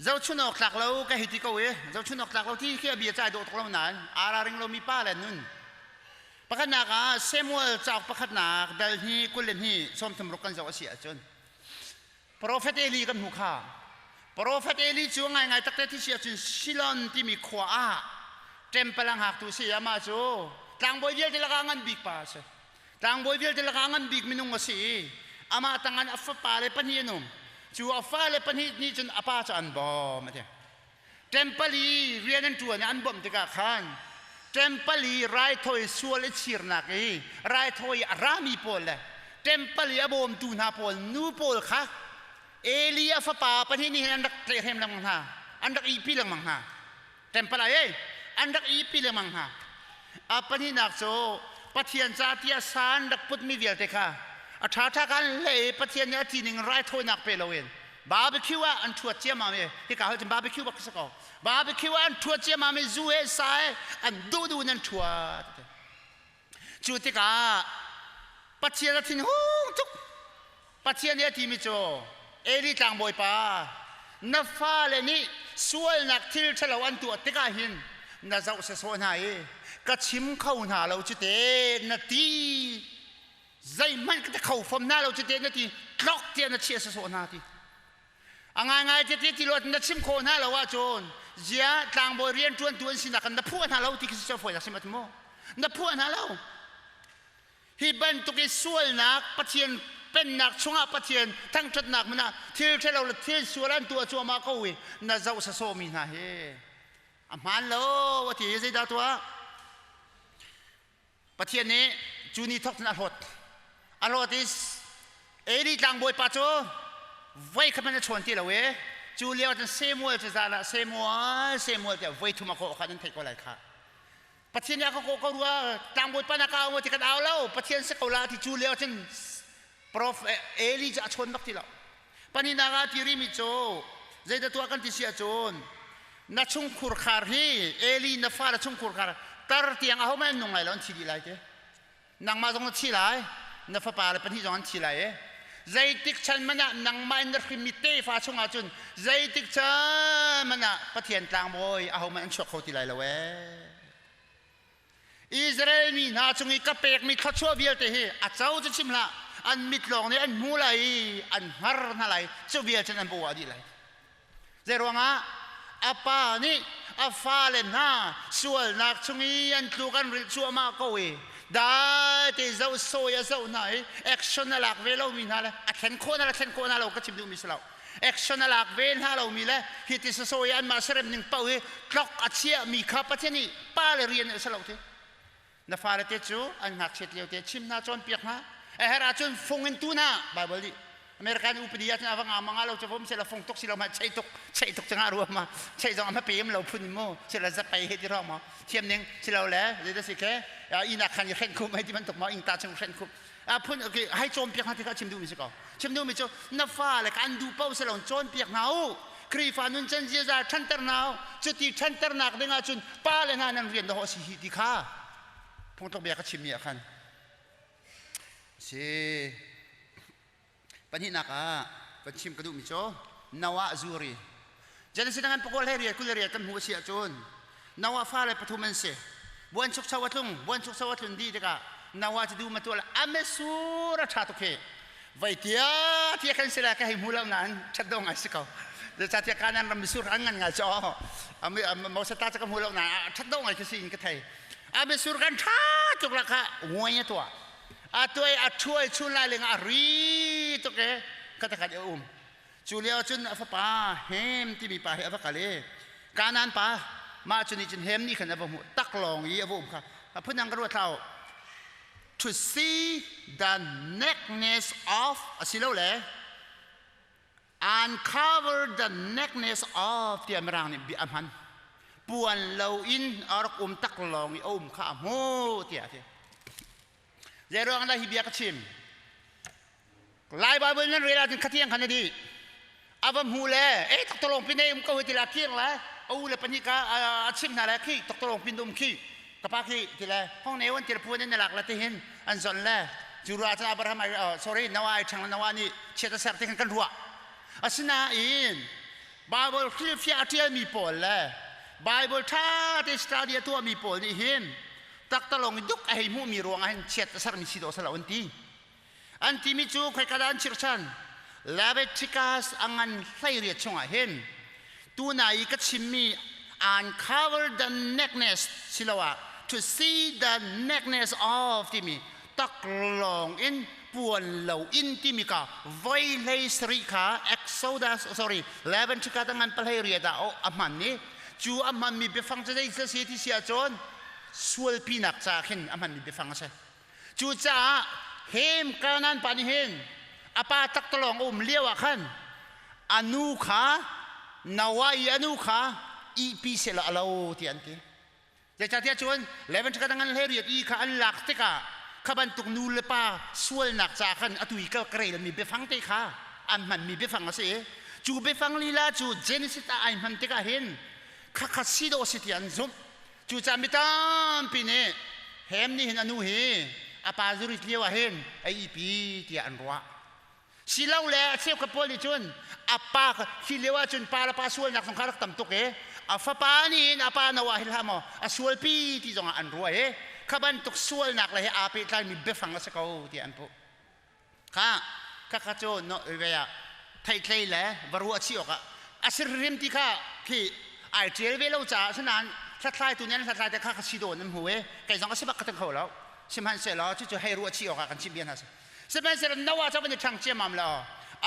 Zohchun awk tlak lo ka hei ti ko i zohchun awk tlak lo ti khi a bia cai dawh tuk lo nain ara ring lomi pa le nun. Pakhatnak ah Samuel cauk pakhatnak dal hi 22 36 kan zoh a si ahcun Profet Eli kan hmuh kha. Profet Eli cu ngaingai takte thi si ahcun Shilon timi khua ah temple a hngaktu si. Amah cu tlangbawi vialte lakah ngan bik pa a si. Tlangbawi vialte lakah ngan bik minung a si i amah tangah a fapale pahnih an um. Cu a fale pahnih nih cun a pa cu an bawm a ti. Temple i rian an ṭuan i an bawmh tikah khan temple i raithawi sual i chirnak i raithawi a rami pawl le temple i a bawmtu hna pawl nu pawl kha Eli a fapa pahnih nih hin an rak tlaihhrem lengmang hna, an rak ihpi lengmang hna. Temple ah ei an rak ihpi lengmang hna. A pahnihnak cu Pathian ca tiah sa an rak putmi vialte kha a ṭhaṭha kha an hlei i Pathian nih a tining raithawinak pe loin barbecue ah an ṭhuat ciammam i hika hoi cun barbecue bak si ko barbecue ah an ṭhuat ciammam i zu he sa he an duhduh in an ṭhuat. Cu tikah Pathian a thinhung tuk. Pathian nih a timi cu Eli tlangbawi pa na fale nih sualnak thil ṭhalo an tuah tikah hin na zoh sawsawh hna i ka chim kho hna lo cu te na ti. Zeihmanh ka ti kho fom hna lo cu te na ti tlok tiah na chiah sawsawh hna ti. A ngaingai te ti lo na chim khawh hna lo ahcun zia tlangbawi rianṭuantu an sinak kan na phuah hna lo ti khi si fawi sim mu. Na phuah hna lo. Hi bantuk i sualnak Pathian pennak chungah Pathian thangṭhatnak hmun ah thil ṭhalo le thil sual an tuah cuahmah ko i na zoh sasawmi hna hi a hmaan lo a ti i zeidah tuah? Pathian nih cu ni thawk cun a hlawt. A hlawt i Eli tlangbawi pa cu voi khat hmanh a chawn ti lo i cu lio cun Samuel cu zan ah Samuel Samuel tiah voi thum a kawh kha nan theih ko lai kha. Pathian nih a ka kawh ko rua tlangbawi pa na ka au maw ti kan au lo Pathian si ko la ti cu lio cun Prof Eli cu a chawn bak ti lo. Pahnihnak ah ti rimi cu zeidah tuah kan ti si ahcun na chungkhur khar hi Eli na fale chungkhur khar tar tiang ahohmanh an nung lai lo an thi dih lai ti. Nangmah zong na thi lai, na fapa le pahnih zong an thi lai i zeitik chan hmanh ah nangmah in na hrimmi tefa chungah cun zeitik chan hmanh ah Pathian tlangbawi ahohmanh an chuak kho ti lai lo ee. Israel mi hna cung i ka pekmi thluachuah vialte hi a co cu chim hlah an mit lawng nih an hmu lai i an hngar hna lai cu vial cun an bawh dih lai zei ruangah a pa nih a fale hna sualnak chung i an tluk an rilh cuahmah ko i dai te zoh sawi a zoh hna i action a lak ve lomi hna le a thlen khawh hna le thlen khawh hna lo ka chim duhmi si lo action a lak ve hna lomi le hi ti sasawi anmah serem ning paoh hi tlok a chiahmi kha Pathian nih pa le rian a si lo ti na fale te cu an ngakchiat lio te chim hna cawnpiak hna a herh ahcun fung in tu hna Bible nih American upadi ahcun a va nga ma nga lo cu vom sela fung tuk si lo ma chei tuk chei tuk changa ruam ma chei zong ama pem lo phun mu sila zapai he ti rong ma thiam ning silo le zei da si ke ina khan i hren khum hei ti bantuk ma ing ta chung hren khum a phun okay hai cawnpiak hna ti kha chim duhmi si ko chim duhmi cu na fale ka an duh paoh si lo cawnpiak hna u Khrihfa nun can ziaza ṭhanter hna u cuti ṭhanternak ding ahcun pa le hna nan rian dawh a si hi ti kha phungtluk bia ka chimmi ah khan si pahnihnak ah kan chim ka duhmi cu Noah zuri Genesis ngan pakua hlei riat kul riat kan hmuh a si ahcun Noah fale pathum an si buan chukcho a tlung buan chukcho a tlun dih tikah Noah cu dum a tuah amesur a ṭha tuk hi vai tia tia kan si la ka hei hmu lo nain ṭhat dawh ngai si ko zeicahtiah Kanaan ram misur an ngan ngai cu Moses ta cu ka hmu lo nain ṭhat dawh ngai khi si in ka thei a misur kan ṭha tuk la kha nguai a tuah a tuai a ṭhuai chun lai leng a ri tuk e khatakhat a um Cu lio cun a fapa Hem timi pa hi a va kal i Kanaan pa mah cu nih cun Hem nih khan a va hmuh taklawng i a va um kha a phundang ka ruat hlah u. To see the nakedness of asilole uncover the nakedness of tiah Mirang nih bia a hman. Puan lo in a rak um taklawng i a um kha a hmuh tiah a ti. Zei ruang dah hi bia ka chim? Lai Bible nan rel ahcun khatiang khan a dih. A va hmu le e toktolong pin um ko ti la khiang la a u le pahnih ka a chim hna le khi toktolong pin um khi ka pa khi ti le hong ne wan ti le puan in na lak la ti hin an zon le cu ruah cun Abraham ai sorry Noah ai ṭhang Noah nih chiat a ser ti khan kan ruah. Asinain Bible hrilhfiah a ṭialmi pawl le Bible ṭha te study a tuahmi pawl nih hin taktalong i duk a hei hmuhmi ruangah hin chiat a sermi si dawh a si lo an ti. An timi cu khoika dah an chirhchan? Leviticus a ngan 18 chungah hin tuna i ka chimmi uncover the nakedness siloah to see the nakedness of timi taklawng in puan lo in timi ka voi hlei sarih kha Exodus sorry Leviticus a ngan 18 ah a hman i cu a hmanmi biafang cu zei si ti si ahcun sualpinak ca khin a hmanmi biafang a si. Cucaah Hem Kanaan pa nih hin a pa taktalawng a um lio ah khan a nu kha Noah i a nu kha ihpi sehla a lo tiah an ti. Zeicahtiah cun Levan ṭha ngan hlei riat i kha an lak tikah kha bantuk nu le pa sualnak ca khan atu i ka relmi biafang te kha an hmanmi biafang a si i cu biafang lila cu Genesis ah ai hman tikah hin khakha si dawh si tiah an zumh. Cucaah mi tampi nih Hem nih hin a nu hi a pa zurit lio ah hin a ihpi tiah an ruah. Silole a cheukhat pawl nih cun a pa hi lio ah cun pa le pa sualnak zong kha rak tam tuk i a fapa nih hin a pa Noah hi hlah maw a sualpi ti zongah an ruah i Kha bantuk sualnak le he aa pehtlaimi biafang a si ko tiah an puh. Kha khakha cu no ve ah theihtlei le va ruah chih awkah a si hrim ti kha khi ai ṭial ve lo caah asinain hlathlaitu nih an hlathlai te kha kha si dawn an hmu i kei zong a si bak ka ti kho lo. Sihmanhsehlaw cucu hei ruah chih awkah kan chimh bia hna si. Sihmanhsehlaw Noah cu a van i ṭhang ciammam le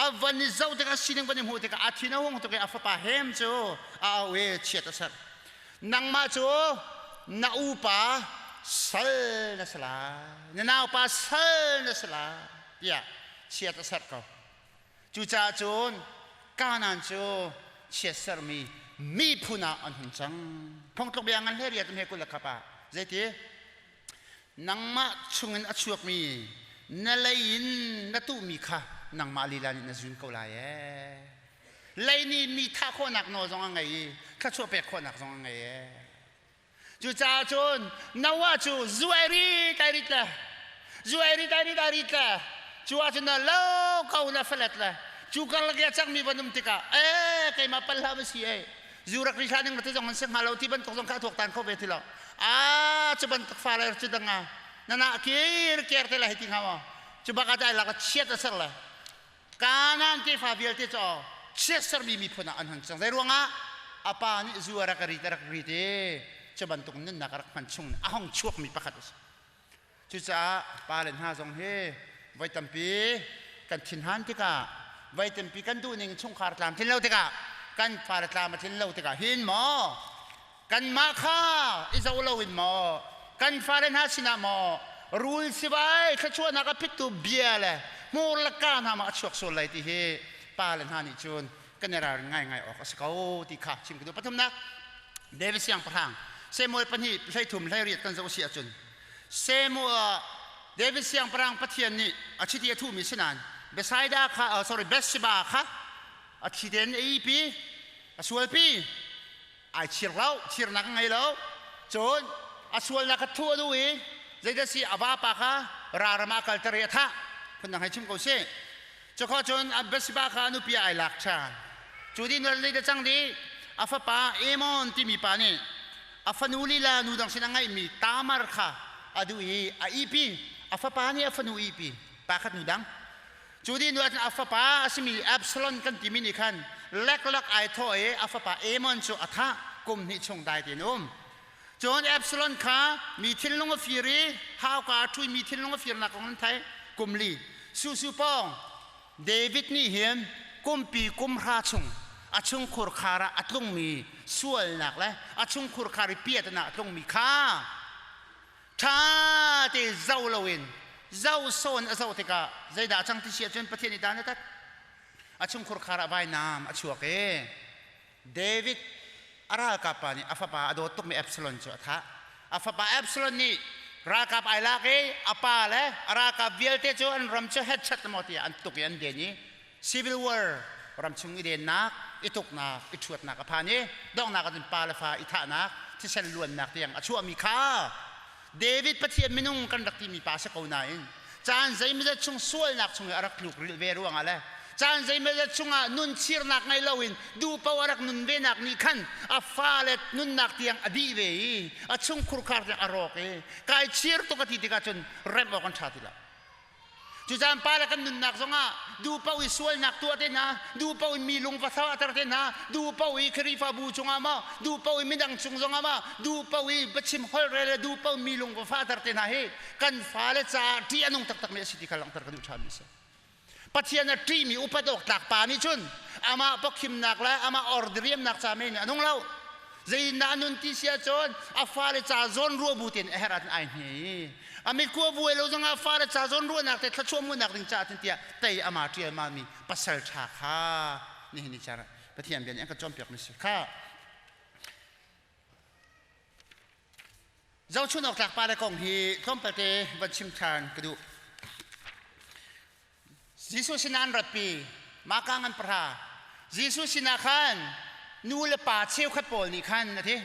a van i zoh tikah sining van i hmuh tikah a thin a hung tuk i a fapa Hem cu a auh i chiat a serh. Nangmah cu na upa sal na si lai, na naupa sal na si lai tiah chiat a serh ko. Cucaah cun Kanaan cu chiat sermi miphun ah an hun cang. Phungtluk bia ngan hlei riat he 20 le khap ah zeiti? Nangmah chungin a chuakmi na lei in na tuhmi kha nangmah lila nih na zun ko lai ee. Lei nih mi thah khawhnak nawl zong a ngei i thluachuah pek khawhnak zong a ngei ee. Cucaah cun Noah cu zu ai rit ai rit le zu ai rit ai rit ai rit le cu ahcun na lo ko na falet le cu karlak i a cangmi van um tikah ee keimah pal hlah va si ee zu rak ri hlah ning ti zong an si hnga lo ti bantuk zong kha a tuaktan kho ve ti lo a cu bantuk fa le cu dang ah na na kir ker te la hei ti hnga maw cu bak ah ai lak chiat a ser le Kanaan tefa vialte cu chiat sermi miphun ah an hun cang. Zei ruangah a pa nih zu a rak rit a rak rit i cu bantuk nunnak a rak hman chung a hong chuakmi pakhat a si. Cucaah pa le hna zong hi voi tampi kan thinhan tikah voi tampi kan duhning chungkhar tlamtlin lo tikah kan fale tlam a tlin lo tikah hin maw kanmah kha i zoh loin maw kan fale hna sinah maw rul sivai thluachuahnak a phittu bia le hmur le ka hna maw a chuak sual lai ti hi pa le hna nih cun kan i ralrin ngaingai awk a si ko ti kha chim ka duh. Pathumnak, David siangpahrang Samuel 2 13 18 kan zoh si ahcun Samuel David siangpahrang Pathian nih a chiti a thuhmi si nain Bethsaida kha sorry Bathsheba kha a thi tein a ipi a sualpi ai chir lo chirnak a ngei lo cun a sualnak kha thuh a duh i zeidah si a vapa kha raram ah kalter i a thah phundang hei chim ko sih cukhawh cun Bathsheba kha a nupi ah ai lak ṭhan cu dih nul zeidah cang dih a fapa Amon timi pa nih a fanu lila nu dang sin a ngeihmi Tamar kha a duh i a ihpi a fapa nih a fanu ihpi pa khat nu dang Cu dih hnu ahcun a fapa a simi Absalom kan timi nih khan leklak ai thawh i a fapa Amon cu a thah kum hnih chung dai tein a um. Cun Absalom kha mi thinlung a fir i hauka a ṭhui mi thinlung a firnak kong an theih kum li. Susu pawng David nih hin kumpi kum hra chung a chungkhur khar ah a tlungmi sualnak le a chungkhur khar i piatana a tlungmi kha ṭha te zoh loin zoh sawn a zoh tikah zeidah a cang ti si ahcun Pathian nih dan a tat a chungkhur khar ah vainam a chuak i David a ralkap pa nih a fapa a dawt tukmi Absalom cu a thah. A fapa Absalom nih ralkap ai lak i a pa le a ralkap vialte cu an ram cu hetchat maw tiah an tuk i an den i civil war ramchung i dennak i tuknak i ṭhuatnak a phan i donghnak ah cun pa le fa i thahnak thisen luannak tiang a chuahmi kha David Pathian minung kan rak timi pa si ko nain caan zeimawzat chung sualnak chung i a rak tluk rilh ve ruangah le caan zeimawzat chungah nun chirnak ngei loin duhpo a rak nun venak nih khan a fale nunnak tiang a dih ve i a chungkhur khar tiang a rawk i kai chir tuk a ti tikah cun remh awk an ṭha ti lo. Cucaan pa le kan nunnak zongah duhpaoh i sualnak tuah te hna, duhpaoh in mi lung va thar te hna, duhpaoh i Khrihfabu cungah maw, duhpaoh i midang cung zongah maw, duhpaoh i biachim holhrel le duhpaoh mi lung va fahter te hna hi kan fale caah ṭih a nung taktakmi a si ti kha langhter ka duh ṭhanmi a si. Pathian a ṭihmi upat awk tlak pa nih cun amah pawkhimnak le amah ordiriamnak ca men a nung lo. Zeitindah a nun ti si ahcun a fale ca zawn ruah bu tein a herh ahcun ai hne i a mitkua vuai lo zongah fale ca zawn ruahnak te thluachuah hmuhnak ding caah cun tiah tei ama ṭialma mi pasal ṭha kha nihin ni caan ah Pathian bia nih an kan cawnpiak mi si kha zohchun awk tlak pa le kong hi tlawmpal te van chim ṭhan ka duh. Jesuh sinah an ratpi. Mahka ngan pahra. Jesuh sinah khan nu le pa cheukhat pawl nih khan a ti.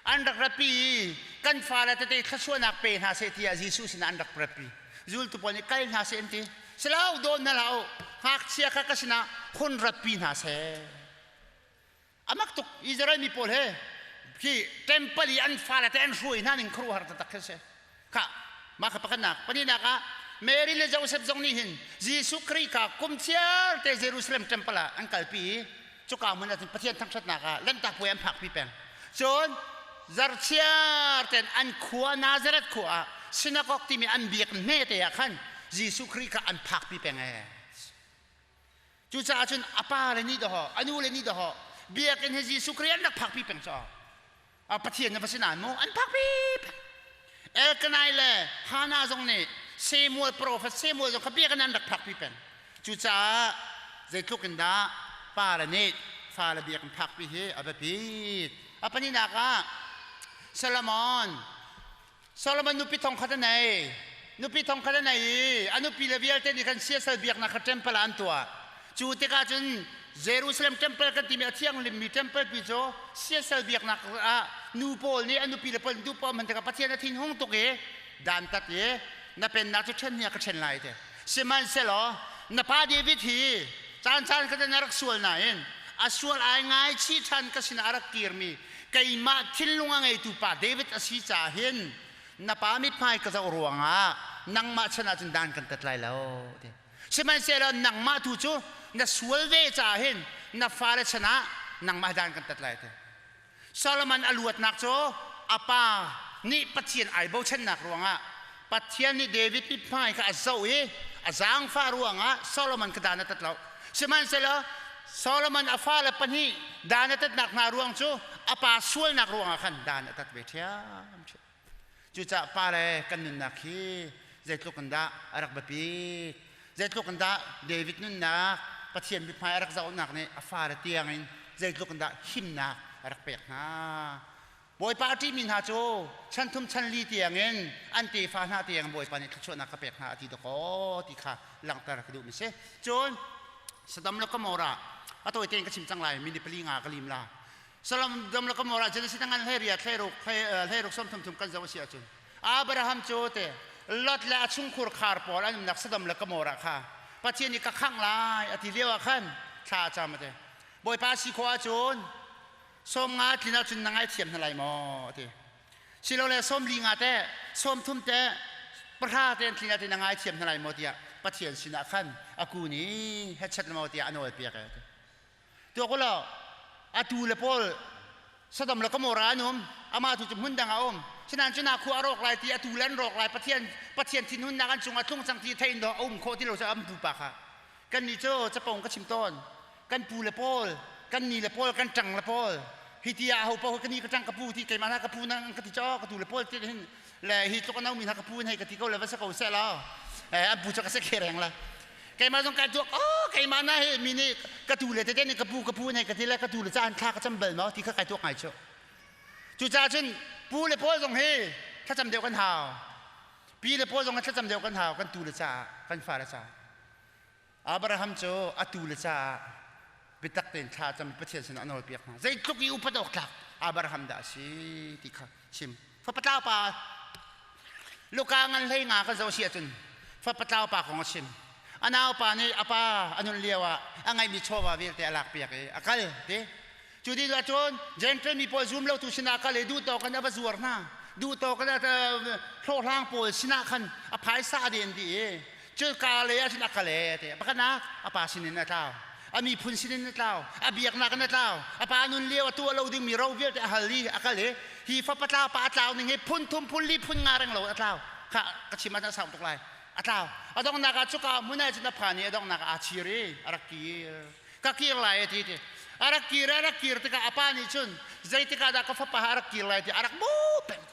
An rak ratpi i kan fale tete thluachuahnak pe hna seh tiah Jesuh sinah an rak ratpi. Zultu pawl nih kal hna seh an ti. Silau dawn hna hlah u. Ngakchia kha ka sinah hun ratpi hna seh. Amak tuk Israel mi pawl he khi temple i an fale te an hruai hna ning khuaruahhar taktak khi si. Kha mah kha pakhatnak. Pahnihnak ah Mary le Joseph zong nih hin Jesuh Khrih kha kum chiar te Jerusalem temple ah an kalpi i cuka hmun ah cun Pathian thangṭhatnak ah Lanhtak Puai an phakpi peng. Cun zarchiar ten an khua Nazareth khua ah synagogue timi an biakinn hme te ah khan Jesuh Khrih kha an phakpi peng ee. Cucaah cun a pa le nih dawh a nu le nih dawh biakinn hi Jesuh Khrih an rak phakpi peng caw. A Pathian na va si nain mu an phakpi peng. Elkanai le Hannah zong nih Samuel profet Samuel zong kha biakinn an rak phakpi peng. Cucaah zeitluk in dah pa le nih fale biakinn phakpi hi a biapi. A pahnihnak ah Solomon Solomon nupi thong khat a nei. Nupi thong khat a nei i a nupi le vialte nih khan siasal biaknak kha temple ah an tuah. Cu tikah cun Jerusalem temple kan timi a thianghlimmi temple pi cu siasal biaknak ah nu pawl nih an nupi le pawl duh paoh hman tikah Pathian a thinhung tuk i dantat i na pennak cu ṭhen hi a ka ṭhen lai ti. Sihmanhsehlaw na pa David hi caan caan khat in a rak sual nain a sual ai ngaichih ṭhan ka sinah a rak kirmi keimah thinlung a ngeitu pa David a si caah hin na pa mithmai ka zoh ruangah nangmah chan ahcun dan kan tat lai lo ti. Sihmanhsehlaw nangmah tu cu na sual ve caah hin na fale chan ah nangmah dan kan tat lai ti. Solomon a luatnak cu a pa nih Pathian ai bochannak ruangah Pathian nih David mithmai kha a zoh i a zaangfah ruangah Solomon kha dan a tat lo. Sihmanhsehlaw Solomon a fale pahnih dan a tatnak hna ruang cu a pa sualnak ruangah khan dan a tat ve ṭhiamṭhiam. Cucaah pale kan nunnak hi zeitluk in dah a rak biapit. Zeitluk in dah David nunnak Pathian mithmai a rak zohnak nih a fale tiangin zeitluk in dah himnak a rak pek hna. Bawipa a ṭihmi hna cu chan thum chan li tiangin an tefa hna tiang Bawipa nih thluachuahnak ka pek hna a ti dakaw ti kha langhter ka duhmi si. Cun Sodom le Gomorrah a tawi tein ka chim cang lai minute pali nga ka lim la. Sodom le Gomorrah Genesis ngan hlei hleiruk hleiruk sawm thum thum kan zoh a si ahcun Abraham cu te Lot le a chungkhur khar pawl an umnak Sodom le Gomorrah kha Pathian nih ka khangh lai a ti lio ah khan thla a cam a ti. Bawipa si khawh ahcun 50 tlin ahcun na ngaithiam hna lai maw a ti. Silole 40 nga teh 30 teh 10 te an tlin ahcun na ngaithiam hna lai maw tiah Pathian sinah khan a kun i hechet maw tiah a nawl piak e. Tuak ulaw atu le pawl Sodom le Gomorrah an um amah tu cu hmun dang a um sinain cu na khua a rawk lai ti atu le an rawk lai Pathian Pathian thinhunnak an cungah tlung cang ti thein dawh a um khawh ti lo cu an pupa kha kan nih cu capong ka chim tawn kan pu le pawl kan ni le pawl kan ṭang le pawl hi ti ah ho paoh ka ni ka ṭang ka pu ti keimah hna ka pu na ka ti caw ka tu le pawl ti hin le hi tluk a nomi hna ka pu in hei ka ti ko le va si ko seh law an pu cu ka se khe reng la keimah zong kai tuak oh keimah na hi mi nih ka tu le tete nih ka pu ka pu in hei ka ti le ka tu le caan thla ka cam bal maw ti kha kai tuak ngai cu cucaah cun pu le pawl zong hi thlacam deuh kan hau pi le pawl zong hi thlacam deuh kan hau kan tu le caah kan fa le caah Abraham cu a tu le caah biatak tein thla cam Pathian sinah a nawlpiak hna. Zeitluk i upat awk tlak Abraham dah a si ti kha chim. Fapa pa Luka ngan hlei nga kan zoh si ahcun fapa tlau pa kong a chim. A naupa nih a pa a nun lio ah a ngeihmi chawva vialte a lakpiak i a kal ti. Cu ti cun Gentile mi pawl zum lotu sinah kal i duhtawk in a va zuar hna. Duhtawk in hlawhhlang pawl sinah khan a phaisa a den dih i cu ka le ahcun a kal e ti. Pakhatnak a pa sinin a tlau. A miphun sinin a tlau. A biaknak in a tlau. A pa nun lio a tuah lo dingmi ro vialte a hal i a kal i hi fapa tlau pa a tlau ning hi phun thum phun li phun nga reng lo a tlau. Kha ka chim ah a sau tuk lai. A tlau. A donghnak ah cuka hmun ah cun a phan i a donghnak ah aa chir i a rak kir. Ka kir lai a ti ti. A rak kir a rak kir tikah a pa nih cun zeitikah dah ka fapa a rak kir lai ti a rak bawh peng.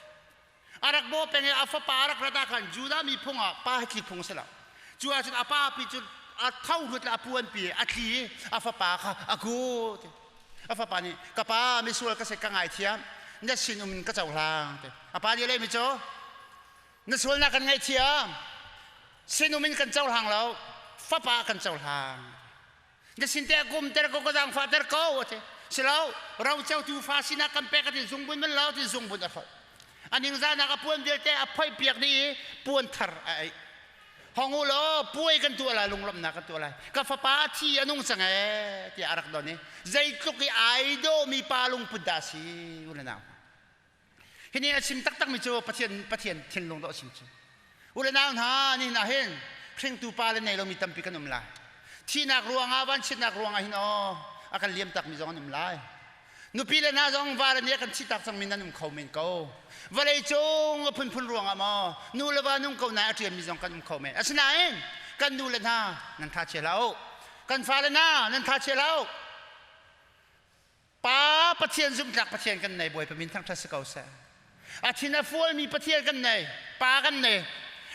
A rak bawh peng i a fapa a rak rat ah khan Judah mi phung ah pa hi tli phung a si lo. Cu ahcun a pa pi cu a tho hlut le a puan pi a tli i a fapa kha a ku ti. A fapa nih ka pa misual ka si ka ngaithiam na sin um in ka cohlang ti. A pa nih a lehmi cu na sualnak kan ngaihthiam sinum in kan cohlang lo fapa kan cohlang na sin te kum ter ko ka zaangfah ter ko ati silo ro tu fa sinah kan pek ati zungbun man lo ti zungbun a hroh a ningzahnak a puan vialte a phoih piak dih i puan thar a ei hong u law puai kan tuah lai lunglawmhnak kan tuah lai ka fapa a thi a nung cang ee tiah a rak don i zeitluk i ai dawmi pa lungput dah si u le nau. Hi nih a chim taktakmi cu Pathian Pathian thinlung dawh a chim cu. U le nau hna, nihin ah hin hringtu pa le nei lomi tampi kan um lai. Thihnak ruangah, vanchiatnak ruangah hin aw a kan liam takmi zong an um lai. Nupi le hna zong va le nih a kan thihtak cangmi nan um kho men ko. Vawlei cung a phunphun ruangah maw nu le va nung ko nain a ṭianmi zong kan um kho men. Asinain kan nu le hna nan tha chia hlah u. Kan fale hna nan tha chia hlah u. Pa Pathian zumhtlak Pathian kan nei Bawipa min thangṭhat si ko seh. A thin a fualmi Pathian kan nei, Pa kan nei.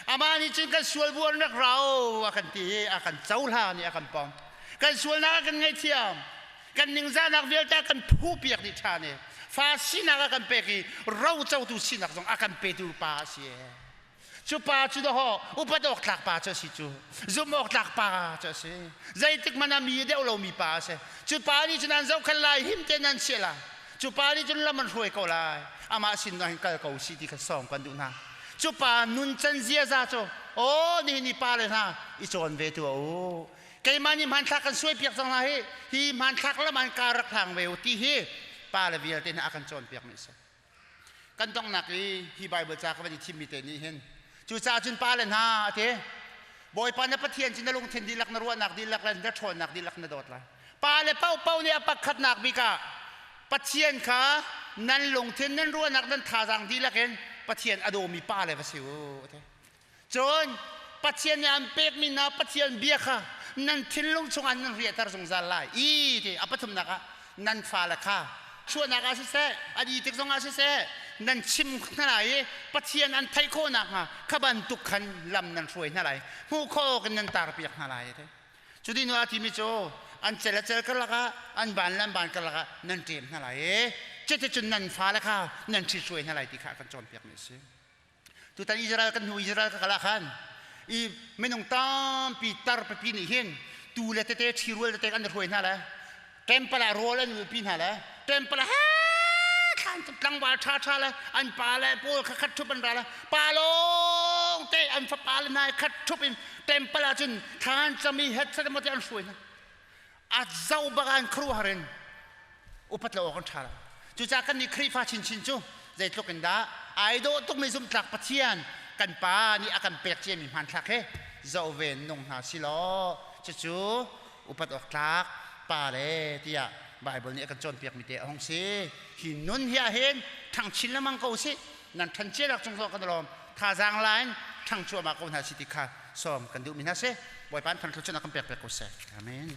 Amah nih cun kan sual buan rak rau a kan ti i a kan cohlan i a kan pom. Kan sualnak a kan ngaihthiam. Kan ningzahnak vialte a kan phupiak dih ṭhan i fa sinak a kan pek i rocotu sinak zong a kan petu pa a si. Cu pa cu dawh upat awk tlak pa cu a si cu. Zumh awk tlak pa cu a si. Zeitik hmanh ah mi deuh lomi pa a si. Cu pa nih cun an zohkhenh lai, him tein an chiah lai. Cu pa nih cun lam an hruai ko lai. Amah sin hin kal ko si ti kha sawm kan duh hna. Cu pa nuncan ziaza cu aw nihin ni pa le hna i cawn ve tuah u. Keimah nih hmanthlak kan suai piak cang hna hi hi hmanthlak lam an ka rak hlang ve u ti hi pa le vialte hna a kan cawnpiak mi a si. Kan donghnak i hi Baibal ca ka van i thimmi te nih hin cucaah cun pa le hna a ti Bawipa na Pathian cu na lungthin dihlak na ruahnak dihlak le na ṭhawnnak dihlak na dawt lai. Pa le paohpaoh nih a pakhatnak bik ah Pathian kha nan lungthin nan ruahnak nan thazaang dihlak in Pathian a dawmi pa le va si u a ti. Cun Pathian nih an pekmi hna Pathian bia kha nan thinlung chungah nan riahter zungzal lai. I ti a pathumnak ah nan fale kha chuahnak ah siseh, an i tik zongah siseh, nan chim hna lai i Pathian an theih khawh nakhnga kha bantuk khan lam nan hruai hna lai. Hmuh khawh awk in nan tarpiak hna lai. Ti. Cu dih hnu ah timi cu an cel a cel karlak ah an ban le an ban karlak ah nan ṭem hna lai i cuticun nan fale kha nan ṭhithruai hna lai ti kha a kan cawnpiakmi a si. Tutan Israel kan hnu Israel ka kal ah khan i minung tampi tar pipi nih hin tu le tete ṭhirual tete an hruai hna le temple ah rawl an ulpi hna le temple ah thlan tlangval ṭha ṭha le an pa le pawl kha khat ṭhup an ra le pa lawng te an fapa le hna khat ṭhup in temple ah cun thlan cami het set te an hruai hna a zoh bak an khuaruahhar in upat lo awk an ṭha lo. Cucaah kan nih Khrihfa chinchin cu zeitluk in dah ai dawh tukmi zumhtlak Pathian kan Pa nih a kan pek ciami hmanthlak he zoh ve nung hna si law cucu upat awk tlak pa le tiah Baibal nih a kan cawnpiakmi te a hung si. Hi nun hi ahhin ṭhang chin lengmang ko usih. Nan ṭhan cianak cung zong kan i lawm. Thazaang la in ṭhang cuahmah ko hna si ti kha sawm kan duhmi hna si. Bawipa an thangṭhat a kan pek pek ko seh. Amen.